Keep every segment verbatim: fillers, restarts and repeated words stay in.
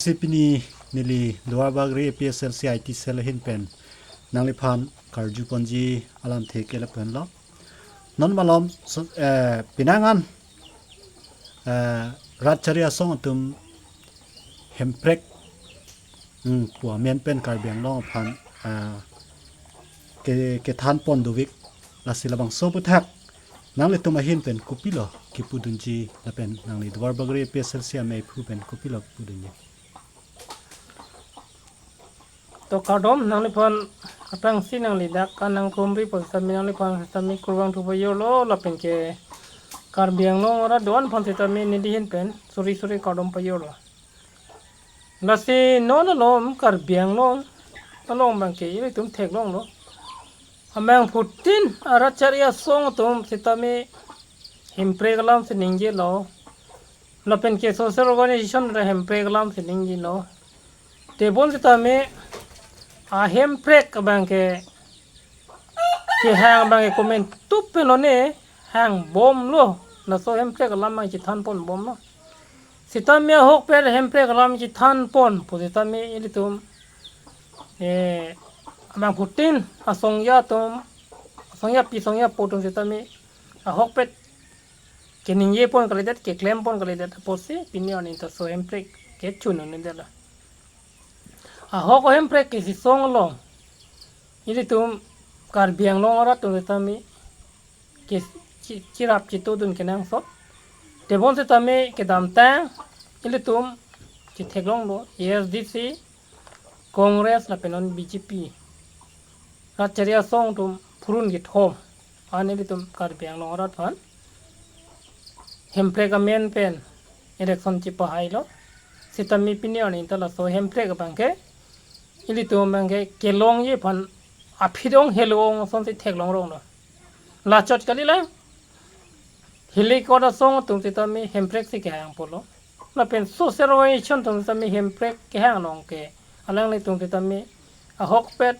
Si pini neli Duarbagori A P S L C I T cell ahin pen nangliphan karju ponji alamthe ke lapu henlo. Non malom so, eh, pinangan, eh, rat chari asong atum hemprek, hmm, pu amen pen Karbi Anglong aphan, eh, ke, kethan pon dovik, lasi labangso aputhak nanglitum ahin pen kopilo kipudunji lapen nangli Duarbagori A P S L C amei aphu pen kopilo kipudunji. To kardom, nangliphan aphrangsi nangli dak kanang krumri pu sitame nangliphan sitame kurvangthu pajirlo lapen ke Karbi Anglong arat do-an aphan sitame neli ahin pen suri suri kardom pajirlo. Lasi non alom Karbi Anglong along abangke ilitum theklonglo. Amangphutin arat chari asong atum sitame hemprek alam si ningjelo. Lapen ke social organization ra hemprek alam si ningjelo. Tebon sitame ahemprek abangke kehang abangke komantup pen lone hangbomlo. Laso hemprek alam abang chethan ponbomlo. Sitame ahokpet hemprek alam chethan pon pu sitame ilitum, eh, amangphutin asongja atum, asongjapi asongjapo atum sitame ahokpet keningje pon kalidet, keklem pon kalidet apotsi pini arni ta laso hemprek kechun un-edetlo. Ahok ahemprek kesisong along ilitum Karbi Anglong arat atum sitame ke chi-, chirap chitudun kenangsot. Tebon sitame kedamtang ilitum chetheklonglo A S D C, Congress lapen non B J P. Rat chari asong atum phurun kethom an ilitum Karbi Anglong arat aphan hemprek amen pen election chepahailo. Sitame pini arni ta laso hemprek abangke ilitum abangke kelongji aphan aphidong helong asonsi theklong ronglo. Lachot kalilang. Hilikot asong atum sitame hemprek si kehang pulo. Lapen social organization atum sitame hemprek kehang along ke alanglitum sitame ahokpet,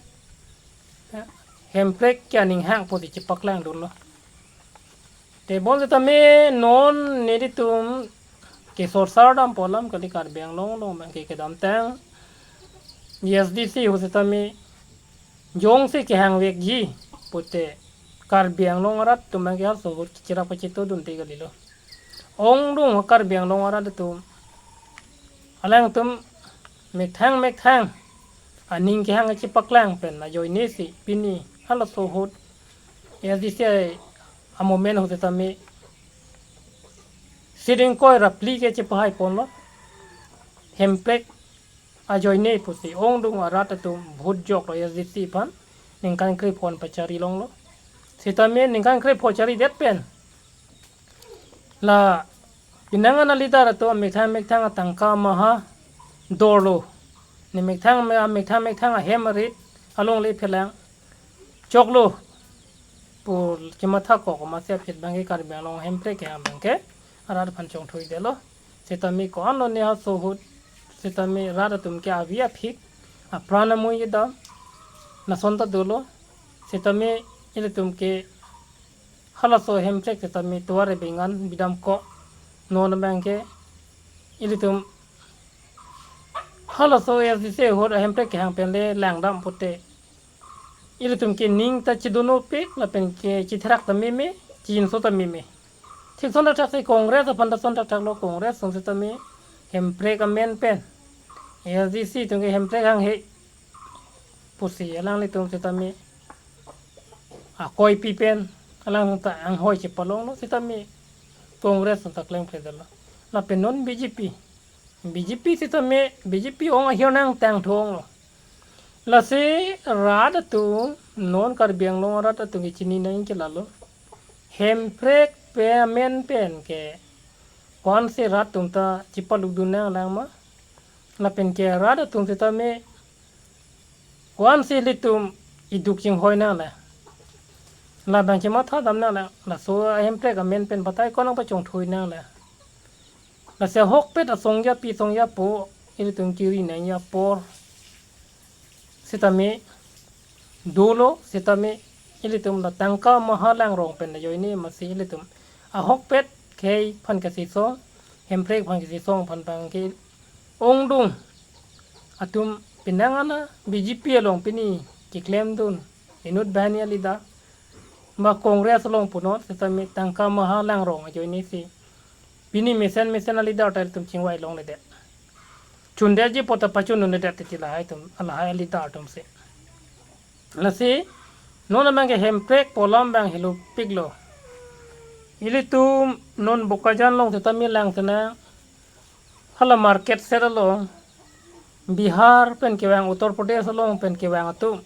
eh, hemprek ke aning hang pusi chepaklangdunlo. Tebon sitame non nelitum kesorsar dampo alam kali, Karbi Anglong along abangke kedamtang A S D C ahut sitame jongsi kehangvekji pute Karbi Anglong arat atum abangke halaso ahut chirap kachitudunte kalilo. Ongdung Karbi Anglong arat atum, alangtum methang methang aning kehang kachepaklang pen ajoine si pini halaso ahut A S D C a-movement ahut sitame seat ingkoi ra phli ke chepahai ponlo. Hemprek ajoine pusi ongdung arat atum vote joklo A S D C aphan, ningkan krepho an pachari longlo. Sitame ningkan krepho charidet pen la pinangan a-leader atum amethang methang atangka maha dorlo. Ne methang me-, amethang methang ahem arit alongle phelang choklo pu chematha kok, amatsi aphi abangke Karbi Anglong hemprek kehang abangke arat aphan chongthuidetlo. Sitame ko-an lone halaso ahut sitame rat atum ke avi aphik, apran amui kedam, lason ta dolo. Sitame ilitum ke halaso hemprek sitame tovar ebingan bidam ko, non abangke ilitum halaso A S D C ahut ahemprek kehang pen le langdam pute ilitum ke ning ta chedun-opik lapen ke chitherak ta meme, chinso ta meme. Thik ason thakthak si Congress aphan ta ason thakthaklo, Congress atum sitame hemprek amen pen A S D C atum ke hemprek hanghe pusi alanglitum sitame akoipi pen alang ta anghoi chepalonglo, sitame Congress atum ta klengpledetlo. Lapen non B J P, B J P sitame B J P ong ahir nangtangthu onglo. Lasi rat atum, non Karbi Anglong arat atum ke chini nangji ke lalo, hemprek pen amen pen ke ko-ansi rat atum ta chepalukdun nanglang ma, lapen ke rat atum sitame ko-ansi ilitum iduk chinghoi nanglang, labang chematha dam nanglang, laso ahemprek amen pen batai ko nangpachongthui nanglang. Lasi ahokpet asongjapi asongjapo ilitum kiri nangji apor sitame dolo, sitame ilitum la tangka maha langrong pen ajoine amatsi ilitum ahokpet khei aphan kesisong, hemprek aphan kesisong aphan abangke ongdung atum penang ana B J P along pini keklemdun inut banghini a-leader, ba Congress along punon setame tangka maha langrong ajoinesi pini mesen mesen a-leader ta ilitum chingvai longledet. Chundetji pu ta pachundundedet titi lahai atum, lahai a-leader atumsi. Lasi non abangke Hemprek pu alam abang helopiklo. Ilitum non Bokajan along setame lang sena, hala market set along, Bihar pen kevang, Uttar Pradesh along pen kevang atum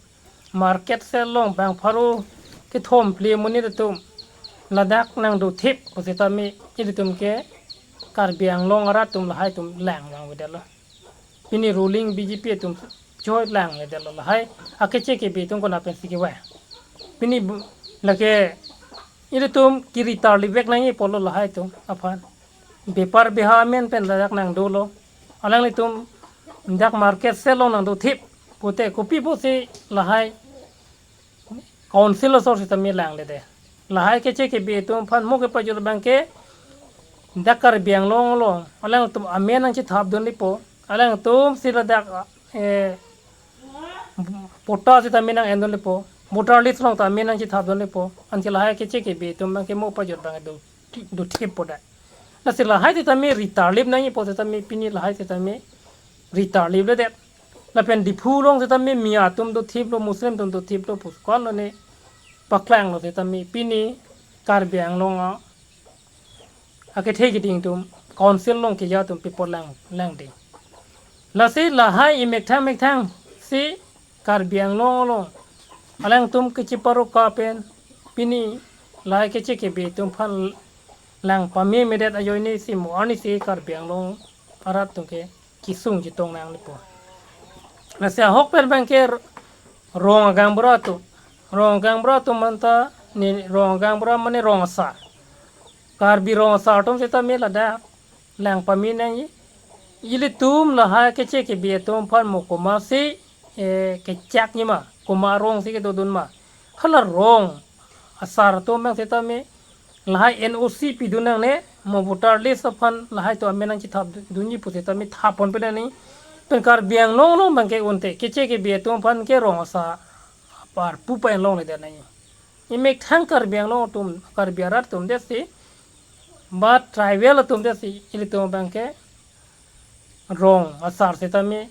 market set along bang pharo kethom phli amonit atum ladak nangdothip pu setame ilitum ke Karbi Anglong arat atum lahai atum lang vangvedetlo. Pini ruling B J P atum choi langledetlo lahai akeche kebe atum konat pensi kevang. Pini bu-, lake ilitum kiri tarlipvek nangji pulo lahai atum aphan. Bepar beha amen pen ladak nangdolo. Alanglitum dak market set along nangdothip pute kopi pusi lahai council asor setame langlede. Lahai keche kebe atum aphan mo kepajut abangke dak Karbi Anglong along alangtum amen nangchethapdunlepo. Alangtumsi ladak, eh, patta setame nang-endunlepo. Voter list along ta amen nangchethapdunlepo. Anke lahai keche kebe atum abangke mo pajut abang do, dothip pu da. Lasi lahai setame ri tarlip nangji pu setame pini lahai setame ri tarlipledet. Lapen Diphu along setame Miya atum dothiplo, Muslim atum dothiplo pusi konlo ne paklanglo setame pini Karbi Anglong a, akethe keding atum council along keja atum people lang, langding. Lasi lahai emethang methangsi Karbi Anglong along alangtum kacheparo ka pen pini lahai keche kebe atum aphan lang pamemedet ajoinesi mo arnisi Karbi Anglong arat atum ke kesung chetong nangle pu. Lasi ahokpet abangke rong agaonbura atum. Rong agaonbura atum manta ne rong agaonbura mane rong asar. Karbi rong asar atum setame ladak lang pame nangji. Ilitum lahai keche kebe atum aphan mo komatsi, eh, kechakji ma, komat arongsi kedodun ma. Hala rong asar atum abang setame lahai N O C pidun nangne, mo voter list aphan lahai atum amen nangchethapdunji pu setame thapponpe nangji. Pen Karbi Anglong along abangke unte keche kebe atum aphan ke rong asar arpu pen longledet nangji. Emethang Karbi Anglong atum, Karbi arat atum detsi, ba tribal atum detsi, ilitum abangke rong asar setame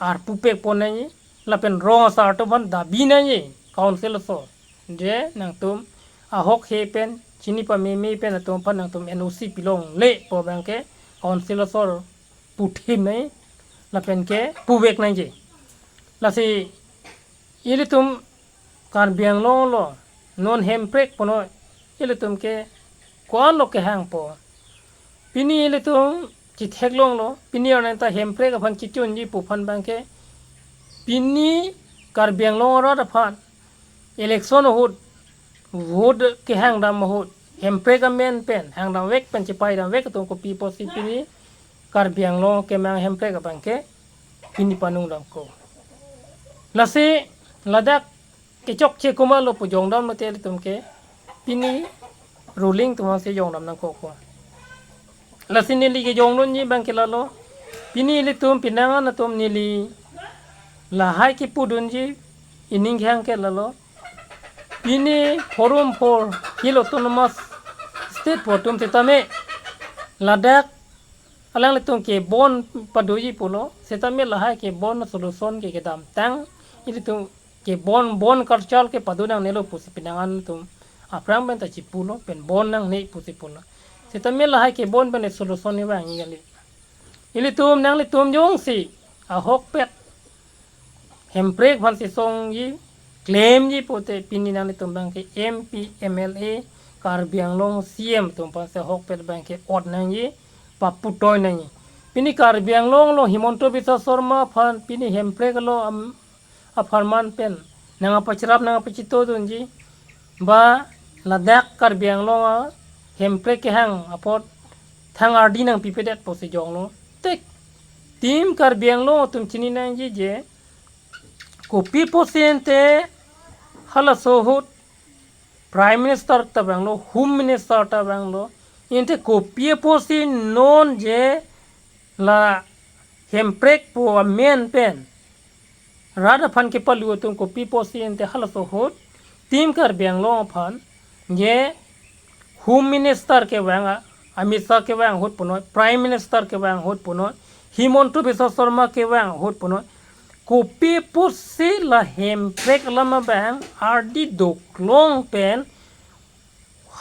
arpupekpon nangji, lapen rong asar atum aphan dabi nangji, council asor. Je nangtum ahokhe pen, chini pameme pen atum aphan nangtum N O C pilongle pu abangke council asor puthim nangji, lapen kepuvek nangji. Lasi ilitum Karbi Anglong along non Hemprek punon, ilitum ke ko-anlo kehangpo. Pini ilitum chetheklonglo, pini arni ta Hemprek aphan chechunji pu aphan abangke. Pini Karbi Anglong arat aphan election ahut, vote kehangdam ahut, Hemprek amen pen hangdamvek pen chepaidamvek atum kopi pusi pini Karbi Anglong kemang Hemprek abangke pini panung damkok. Lasi ladak kechokche komatlo pu jongdamlote ilitum ke pini ruling atum aphansi jongdam nangkokpo. Lasi neli kejongdunji abangke lalo. Pini ilitum penang an atum neli lahai kepudunji ining kehang ke lalo. Pini Forum for Hill Autonomous State pu atum setame ladak alanglitum ke bond padoji pulo, setame lahai ke bond solution ke kedamtang ilitum ke bond, bond culture ke pado nangnelo pusi penang an atum aphrang pen ta chepulo, pen bond nangne pusi pulo. Setame lahai ke bond pen solution ni vangji kali. Ilitum nanglitum jongsi ahokpet Hemprek aphansi songji, claimji pute pini nanglitum abangke M P, M L A, Karbi Anglong C M atum aphansi ahokpet abangke ot nangji, paputoi nangji. Pini Karbi Anglong along Himanta Biswa Sarma aphan pini Hemprek along am-, apharman pen nangkapacherap nangkapachitodunji, ba ladak Karbi Anglong a Hemprek kehang apot thang ardi nangpipedet pusi jonglo. Tik, team Karbi Anglong atum chini nangji je, kopi pusi ante halaso ahut Prime Minister ta vanglo, Home Minister ta vanglo, ante kopi pusi non je la hemprek pu amen pen rat aphan kepalu atum kopi pusi ante halaso ahut Team Karbi Anglong aphan je Home Minister kevang a, Amit Shah kevang ahut punoi, Prime Minister kevang ahut punoi, Himanta Biswa Sarma kevang ahut punoi, kopi pusi la hemprek alam abang ardi doklong pen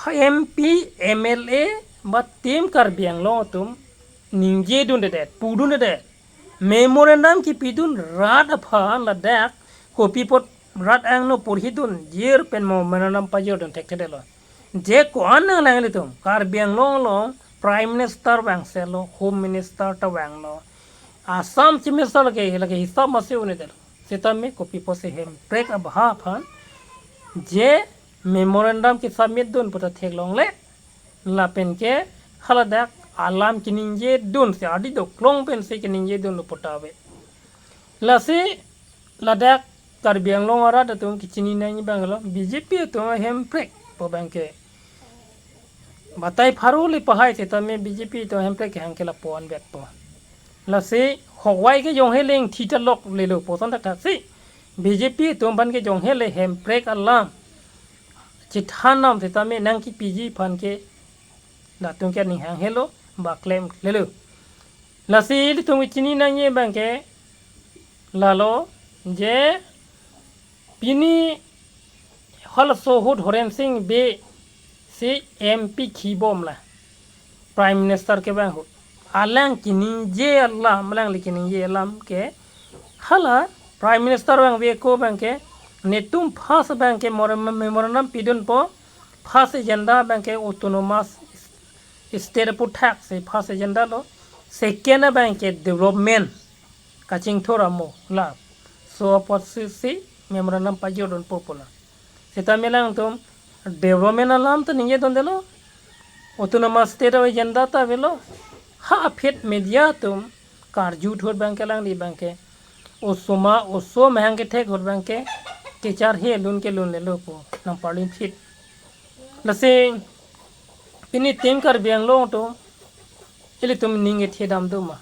M P, M L A ba Team Karbi Anglong atum ningjedundedet, pudundedet. Memorandum kepidun rat aphan ladak kopi apot rat angno porhidunjir pen memorandum pajordun thekthedetlo. Je ko-an nanglang ilitum, Karbi Anglong along Prime Minister vangsetlo, Home Minister ta vanglo. Assam Chief Minister lake, lake hisap masi un'edetlo. Sitame kopi pusi hemprek abha aphan je memorandum kesubmit dun pu ta theklongle, lapen ke haladak alam keningjedun si ardi doklong pensi keningjedunlo pu ta ave. Lasi ladak Karbi Anglong arat atum kechini nangji abanglo, B J P atum hemprek pu abangke batai pharo le pahai sitame B J P atum hemprek kehang ke lapu-an vetpo. Lasi hokvai kejong he le ingthi ta lok lelo pu ason thakthak si B J P atum aphan kejong he le hemprek alam chethan nam sitame nangkepiji aphan ke latum ke aning hanghelo ba klemklelo. Lasi ilitum kechini nangji abangke lalo je pini halaso ahut Horen Sing Bey si M P khibomlo, Prime Minister kevang ahut. Alang keningje alam, alangli keningje alam ke hala Prime Minister vangve ako abangke netum first abangke mor-, memorandum pidunpo, first agenda abangke autonomous state aputhak si first agenda lo, second abangke development kachingthur amo la, laso apotsi memorandum pajordunpo pulo. Sitame alangtum development alam ta ningjedundelo, autonomous state agenda ta avelo. Ha aphi media atum karju thot abangke alangli abangke osoma oso amahang kethek ahut abangke kecharhe lun kelunlelo pu nangparlin thit. Lasi pini Team Karbi Anglong atum ilitum ning kethe damdun ma?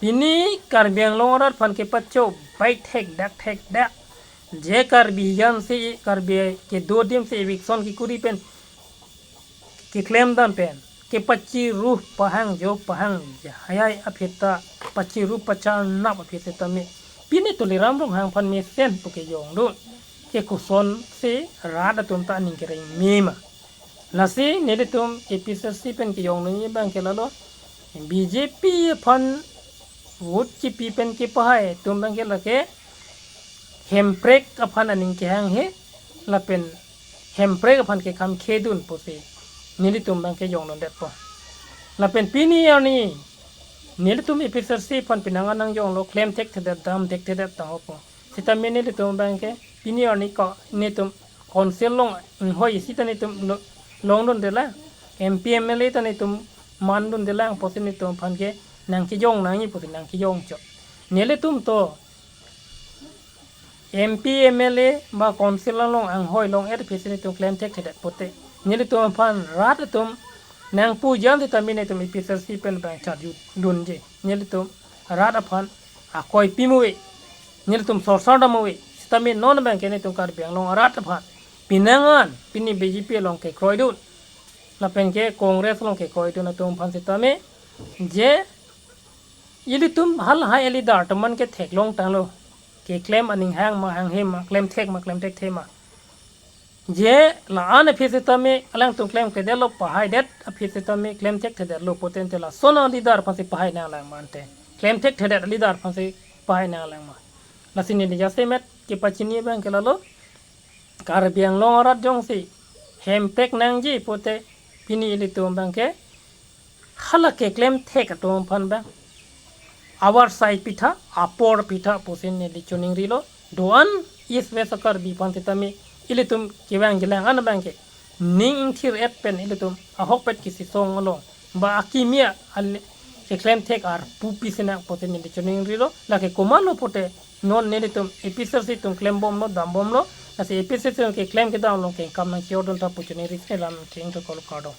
Pini Karbi Anglong arat aphan kepacho bai thekdak thekdak. Je Karbi hijan si, Karbi kedo adim si eviction kekuri pen keklem dam pen kepachiru pahang jo pahang jahai aphi ta pachiru pacharnap aphi sitame pini Tuliram Ronghang aphan mesen pu kejongdun. Ke kosonsi rat atum ta aning kereng me ma? Lasi nelitum A P H L C pen kejongdunji abangke lalo, B J P aphan vote kepi pen kepahai atum abangke lake hemprek aphan aning kehanghe lapen hemprek aphan kekhamkhedun pusi nelitum abangke jongdundetpo. Lapen pini arni nelitum A P H L C aphan penang an nangjonglo, klem thekthedet, dam thekthedet tangho pu. Sitame nelitum abangke pini arni ko netum council along inghoi isi ta netum lo-, longdundelang, M P M L A ta netum mandundelang pusi netum aphan ke nangkejong nangji pusi nangkejong chot. Nelitum to M P M L A ba council along anghoi long-et aphi si netum klem thekthedet pote, nelitum aphan rat atum nangpu jan sitame netum A P H L C pen abang charjudunji. Nelitum rat aphan akoi pi mu ave, nelitum sorsar dam mu ave. Sitame non abangke netum Karbi Anglong arat aphan penang an pini B J P along kekroidun lapen ke Congress along kekroidun atum aphan sitame je ilitum halahai a-leader atum an ke theklong tanglo, keklem aning hang ma hanghe ma, klem thek ma klem thekthe ma. Je la-an aphi sitame alangtum klemkledetlo, pahaidet aphi sitame klem thekthedetlo pote ante lason a-leader aphansi pahai nanglang ma ante? Klem thekthedet a-leader aphansi pahai nanglang ma? Lasi neli jasemet kepachini abangke lalo, Karbi Anglong arat jongsi hemprek nangji pote pini ilitum abangke hala keklem thek atum aphan abang avarsai pitha, apor pitha pusi neli choningrilo. Do-an East West a-Karbi aphan sitame ilitum kevangjilang an abangke ning ingthir-et pen ilitum ahokpet kesisong along ba akimi ale keklem thek arpu pi sinang pusi neli choningrilo. Lake komatlo pote non nelitum A P H L C atum klembomlo, dambomlo, lasi A P H L C atum keklem kedam along kengkam nangchejordun tha pu choningri si lam ching to kol kardom.